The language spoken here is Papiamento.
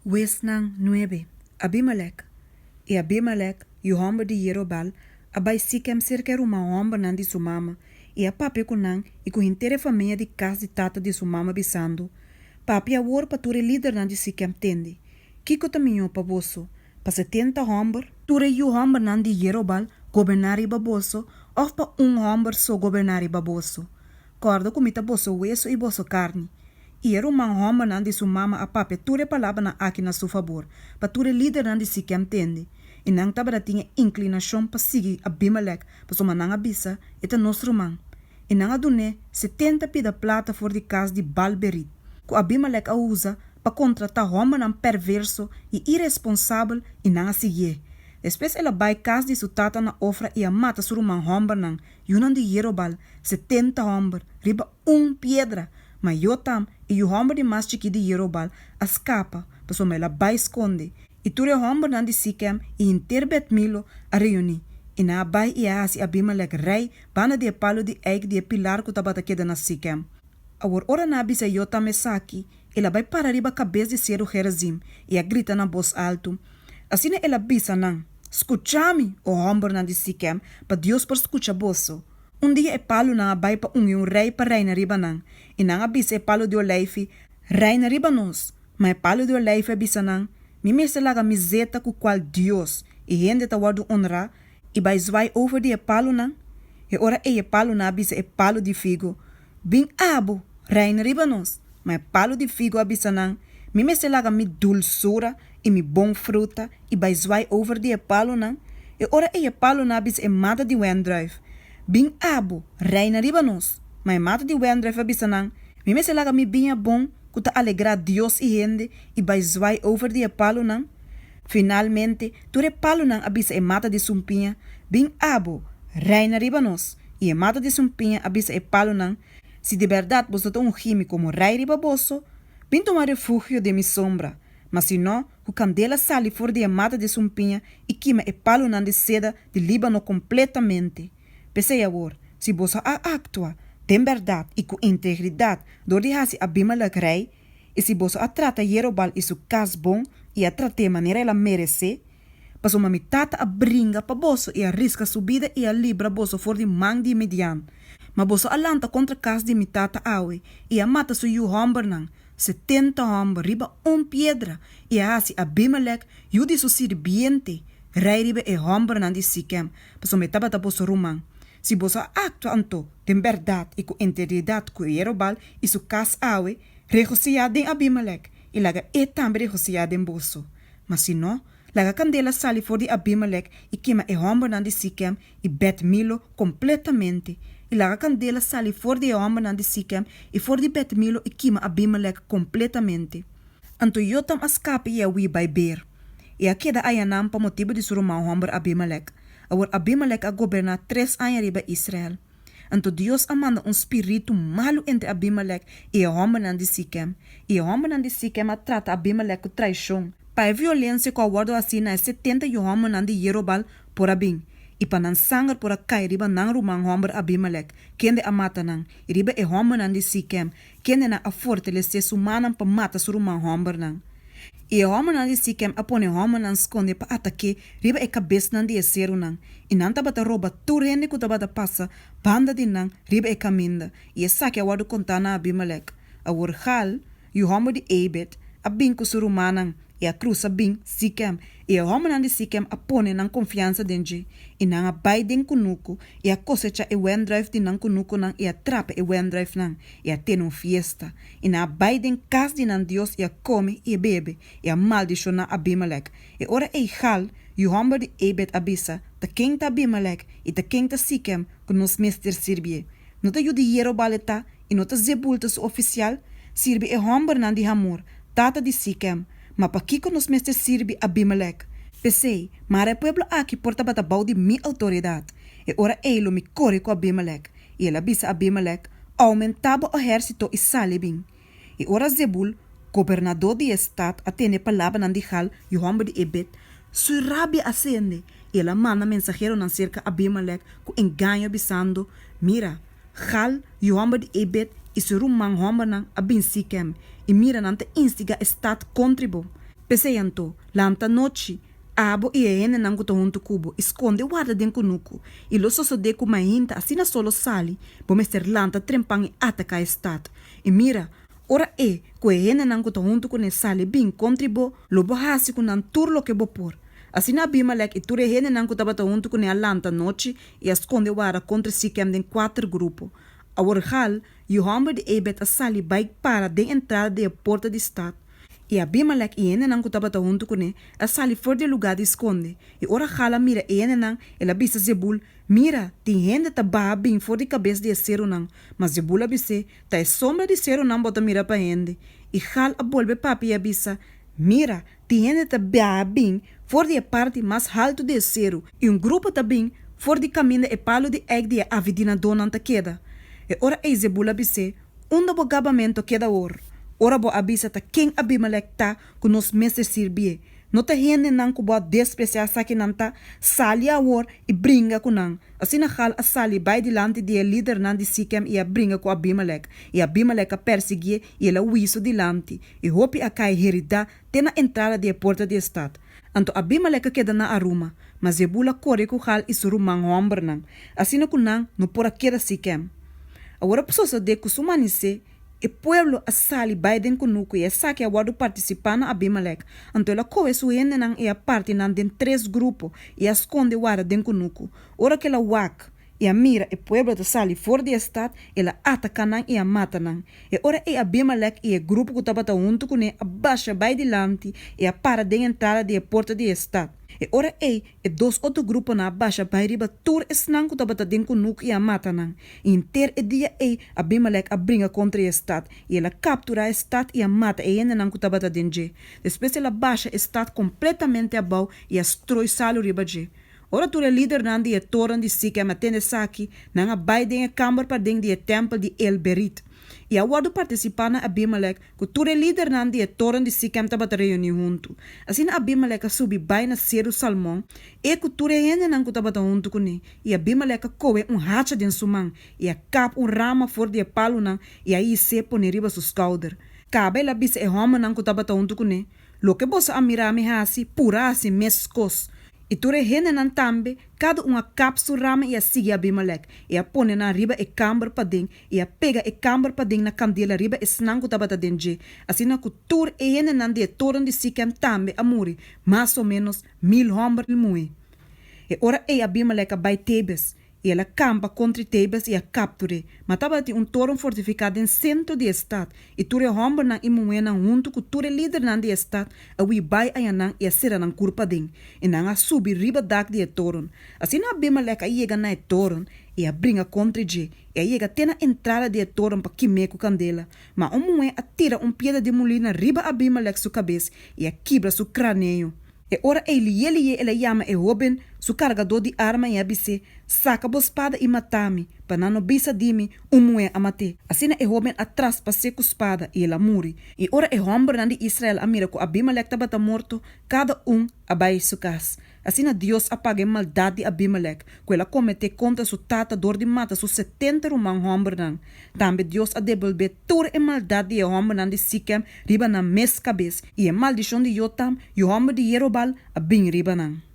Huesnan nuebe, Abimelek I Abimelek, yu hòmber di Yerobal, a bai Sikem serka e ruman hòmbernan di su mama, i a papia ku nan i ku henter e famia di kas di tata di su mama, bisando, Papia awor pa tur e lidernan di Sikem tende, Kiko ta mihó pa boso, pa 70 hòmber, tur e yu hòmbernan di Yerobal, goberná riba boso, òf pa un hòmber so goberná riba boso? Kòrda ku mi ta boso wesu i boso karni. I e ruman hòmbernan di su mama a papia tur e palabranan aki na su fabor, pa tur e lidernan di Sikem tende. I nan tabatin e inklinashon pa sigui Abimelek, pasobra nan a bisa, E ta nos ruman. I nan a dun'é 70 pida plata for di kas di Baal-berit, ku Abimelek a usa pa kontratá hòmbernan pèrverso i iresponsabel, i nan a siguié. Despues el a bai kas di su tata na Ofra i a mata su ruman hòmbernan, yunan di Yerobal, 70 hòmber, riba un piedra. Ma Jotam, e yu hòmber di mas chikí di Yerobal, a skapa, pasobra el a bai skonde. I tur e hòmbernan di Sikem i henter Bet-Milo a reuní, i nan a bai i a hasi Abimelek rei banda di e palu di eik di e pilar ku tabata keda na Sikem. Awor ora nan a bisa Jotam esaki, el a bai para riba kabes di seru Gerizim i a grita na bos altu. Asina el a bisa nan, Skucha mi, o hòmbernan di Sikem, pa Dios por skucha boso. Un dia e palunan a bai pa ungi un rei pa reina riba nan, i nan a bisa e palu di oleifi, Reina riba nos! Ma e palu di oleifi a bisa nan, Mi mester laga mi zeta ku kual Dios i hende ta wòrdu onrá i bai zwai over di e palunan? E ora ei e palunan a bisa e palu di figo, Bin abo, reina riba nos! Ma e palu di figo a bisa nan, Mi mester laga mi dulsura i mi bon fruta i bai zwai over di e palunan? E ora ei e palunan a bisa e mata di wendruif, Bin abo, reina riba nos! Ma e mata di wendruif a bisa nan, Mi mester laga mi biña bon ku ta alegrá Dios i hende i bai zwai over di e palunan? Finalmente, tur e palunan a bisa e mata di sumpiña, Bin abo, reina riba nos! I e mata di sumpiña a bisa e palunan, Si di bèrdat boso ta ungí mi komo rei riba boso, bin tuma refugio den mi sombra, ma si nò, ku kandela sali for di e mata di sumpiña i kima e palunan di seda di Líbano kompletamente. P'esei awor, si boso a aktua den bèrdat i ku integridat dor di hasi Abimelek rei, i si boso a trata Yerobal i su kas bon i a trat'é manera el a meresé, pasobra mi tata a bringa pa boso i a riska su bida i a libra boso for di man di Midian. Ma boso a lanta kontra kas di mi tata awe i a mata su yu hòmbernan, 70 hòmber, riba un piedra, i a hasi Abimelek, yu di su sirbiente, rei riba e hòmbernan di Sikem, pasobra e tabata boso ruman. Si boso a aktua anto den bèrdat i ku integridat ku Yerobal i su kas awe, regosihá den Abimelek, i laga e tambe regosihá den boso. Ma si no, laga kandela sali for di Abimelek i kima e hòmbernan di Sikem i Bet-Milo kompletamente, i laga kandela sali for di e hòmbernan di Sikem i for di Bet-Milo i kima Abimelek kompletamente. Anto Jotam a skapa i a hui bai Beer, i a keda ayanan pa motibu di su ruman hòmber Abimelek. Awor Abimelek a goberná tres aña riba Israel. Anto Dios a manda un spiritu malu entre Abimelek i e hòmbernan di Sikem, i e hòmbernan di Sikem a trata Abimelek ku traishon, pa e violensia ku a wòrdu hasí na e 70 yu hòmbernan di Yerobal por a bin, i pa nan sanger por a kai riba nan ruman hòmber Abimelek, kende a mata nan, i riba e hòmbernan di Sikem, kendenan a fortalesé su mannan pa mata su ruman hòmbernan. I e hòmbernan di Sikem a pone hòmbernan skonde pa atak'é riba e kabesnan di e serunan, i nan tabata roba tur hende ku tabata pasa banda di nan riba e kaminda, i esaki a wòrdu kontá na Abimelek. Awor Gaal, yu hòmber di Ebed, a bin ku su rumannan, i a krusa bin Sikem, i e hòmbernan di Sikem a pone nan konfiansa den dje, i nan a bai den kunuku, i a kosechá e wendrùif di nan kunukunan i a trapa e wendrùifnan, i a tene un fiesta. I nan a bai den kas di nan dios i a kome i a bebe, i a maldishoná Abimelek. E ora ei Gaal, yu hòmber di Ebed, a bisa, Ta ken ta Abimelek i ta ken ta Sikem ku nos mester sirbié? No ta yu di Yerobal e ta, i no ta Zebul ta su ofisial? Sirbi e hòmbernan di Hamor, tata di Sikem. Ma pakiko nos mester sirbi Abimelek? P'esei, mara e pueblo aki por tabata bou di mi outoridat. E ora ei lo mi kore ku Abimelek. I el a bisa Abimelek, Oumentá bo ehérsito i sali bin. I ora Zebul, gobernadó di e stat, a tende e palabranan di Gal, yu hòmber di Ebed, su rabia a sende, i el a manda mensaheronan serka Abimelek ku engaño, bisando, Mira, Gal, yu hòmber di Ebed, i su ruman hòmbernan a bin Sikem, i mira, nan ta instigá e stat kontri bo. P'esei anto, lanta anochi, abo i e hendenan ku ta huntu ku bo, i skonde warda den kunuku, i lo sosodé ku mainta asina sol lo sali, bo mester lanta trempan i ataká e stat. I mira, ora e ku e hendenan ku ta huntu kuné sali bin kontri bo, lo bo hasi ku nan tur loke bo por. Asina Abimelek i tur e hendenan ku tabata huntu kuné a lanta anochi i a skonde warda kontra Sikem den kuater grupo. Awor Gal, yu hòmber di Ebed, a sali bai para den entrada di e porta di stat. I Abimelek i e hendenan ku tabata huntu kuné a sali for di e lugá di skonde. I ora Gal a mira e hendenan, el a bisa Zebul, Mira, tin hende ta baha bin for di kabes di e serunan. Ma Zebul a bis'é, Ta e sombra di serunan bo ta mira pa hende. I Gal a bolbe papia i a bisa, Mira, tin hende ta baha bin for di e parti mas haltu di e seru, i un grupo ta bin for di kaminda e palu di eik di e avidinadónan ta keda. E ora ei Zebul a bis'é, Unda bo gabamentu a keda awor, ora bo a bisa ta ken Abimelek ta ku nos mester sirbié? No ta hendenan ku bo a despresiá esakinan ta? Sali awor i bringa ku nan! Asina Gal a sali bai dilanti di e lidernan di Sikem i a bringa ku Abimelek. I Abimelek a persiguié i el a hui su dilanti, i hopi a kai heridá te na entrada di e porta di e stat. Anto Abimelek a keda na Aruma, ma Zebul a kore ku Gal i su ruman hòmbernan, asina ku nan no por a keda Sikem. Awor a sosodé ku su manisé, e pueblo a sali bai den kunuku i esaki a wòrdu partisipá na Abimelek. Anto el a kohe su hendenan i a parti nan den tres grupo i a skonde warda den kunuku. Ora ku el a wak i a mira e pueblo ta sali for di e stat, el a ataká nan i a mata nan. E ora ei Abimelek i e grupo ku tabata huntu kuné a basha bai dilanti i a para den entrada di e porta di e stat. E ora ei e dos otro gruponan a basha bai riba tur esnan ku tabata den kunuku i a mata nan. I henter e dia ei Abimelek a bringa kontra e stat, i el a kapturá e stat i a mata e hendenan ku tabata den dje. Despues el a basha e stat kompletamente abou i a stroi salu riba dje. Ora tur e lidernan di e toren di Sikem a tende esaki, nan a bai den e kamber paden di e tèmpel di El-Berit. I a wòrdu partisipá na Abimelek ku tur e lidernan di e toren di Sikem tabata reuní huntu. Asina Abimelek a subi bai na seru Salmon, e ku tur e hendenan ku tabata huntu kuné. I Abimelek a kohe un hacha den su man, i a kap un rama for di e palunan i a his'é pone riba su skouder. Kaba el a bisa e hòmbernan ku tabata huntu kuné, Loke boso a mira mi hasi, pura hasi meskos. I tur e hendenan tambe, kada un a kap su rama i a sigui Abimelek, i a pone nan riba e kamber paden, i a pega e kamber paden na kandela riba esnan ku tabata den dje, asina ku tur e hendenan di e toren di Sikem tambe a muri, mas o ménos mil hòmber i muhé. E ora ei Abimelek a bai Tebes, I el a kampa kontri Tebes i a kaptur'é. Ma tabatin un toren fortifiká den sentro di e stat, i tur e hòmbernan i muhénan huntu ku tur e lidernan di e stat a hui bai ayanan i a sera nan kurpa aden, i nan a subi riba dak di e toren. Asina Abimelek a yega na e toren i a bringa kontri dje, i a yega te na entrada di e toren pa kim'é ku kandela. Ma un muhé a tira un piedra di mulina riba Abimelek su kabes i a kibra su kraneo. E ora ei lié lié el a yama e hóben, su kargadó di arma i a bis'é, Saka bo spada i mata mi, pa nan no bisa di mi, Un muhé a mat'é. Asina e hóben a traspas'é ku spada, i el a muri. I ora e hòmbernan di Israel a mira ku Abimelek tabata morto, kada un a bai su kas. Asina Dios a paga e maldat di Abimelek, ku el a kometé kontra su tata dor di mata su setenta ruman hòmbernan. Tambe Dios a debolbé tur e maldat di e hòmbernan di Sikem riba nan mes kabes, i e maldishon di Jotam, yu hòmber di Jerobal, a bin riba nan.